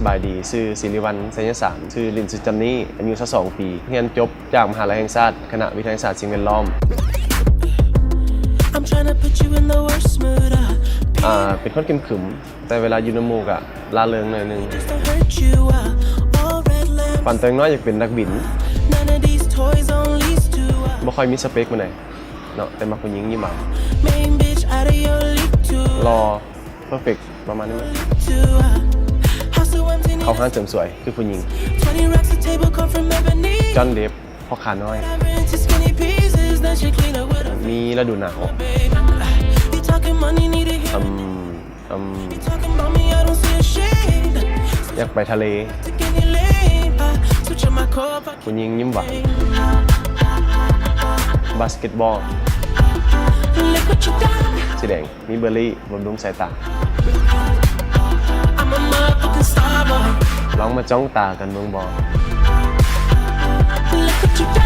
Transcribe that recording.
ສະບາຍດີ ຊື່ ສິລິວັນ ໄຊຍະສານ ຊື່ຫຼິ້ນຊື່ຈອນນີ ອາຍຸຊາວສອງປີ ຮຽນຈົບຈາກມະຫາໄລແຫ່ງຊາດ ຄະນະວິທະຍາສາດສິ່ງແວດລ້ອມ. I'm tryna put you in the worst mood, uh. ອ່າ ເປັນຄົນຄຶມໆ ແຕ່ເວລາຢູ່ນຳໝູ່ກະລ່າເລີງໜ້ອຍໜຶ່ງ. Just to hurt you, uh. All red lamps. ຝັນແຕ່ນ້ອຍຢາກເປັນນັກບິນ. None of these toys on lease to, uh. ບໍ່ຄ່ອຍມີສະເປັກປານໃດເນາະ ແຕ່ມັກຜູ້ຍິງຍິ້ມຫວານ. Main bitch out of your league too, uh. ຫຼໍ່ ເພີເຟັກ ປະມານນີ້. League too, uh. House so empty, ເຂົ້າຮ້ານເສີມສວຍ ຄືຜູ້ຍິງ. Twenty racks a table come from Ebony. ຈອນເດັບ ພໍ່ຄ້ານ້ອຍ. Whatever into skinny pieces, then she clean up with a ມີລະດູໜາວ. Babe, you talking money, need a ອືມ hearing. ອືມ You talking about me, I don't see a shade. ຢາກໄປທະເລ. Take any lane, uh, switch on my core, ຜູ້ຍິງຍິ້ມຫວານ. ບາສເກັດບອລ Look what you done. ສີແດງ ມີເບີຣີ ບຳລຸງສາຍຕາ. I'm a motherfucking star boy. ລອງມາຈ້ອງຕາກັນເບິ່ງບໍ່? Look what you done.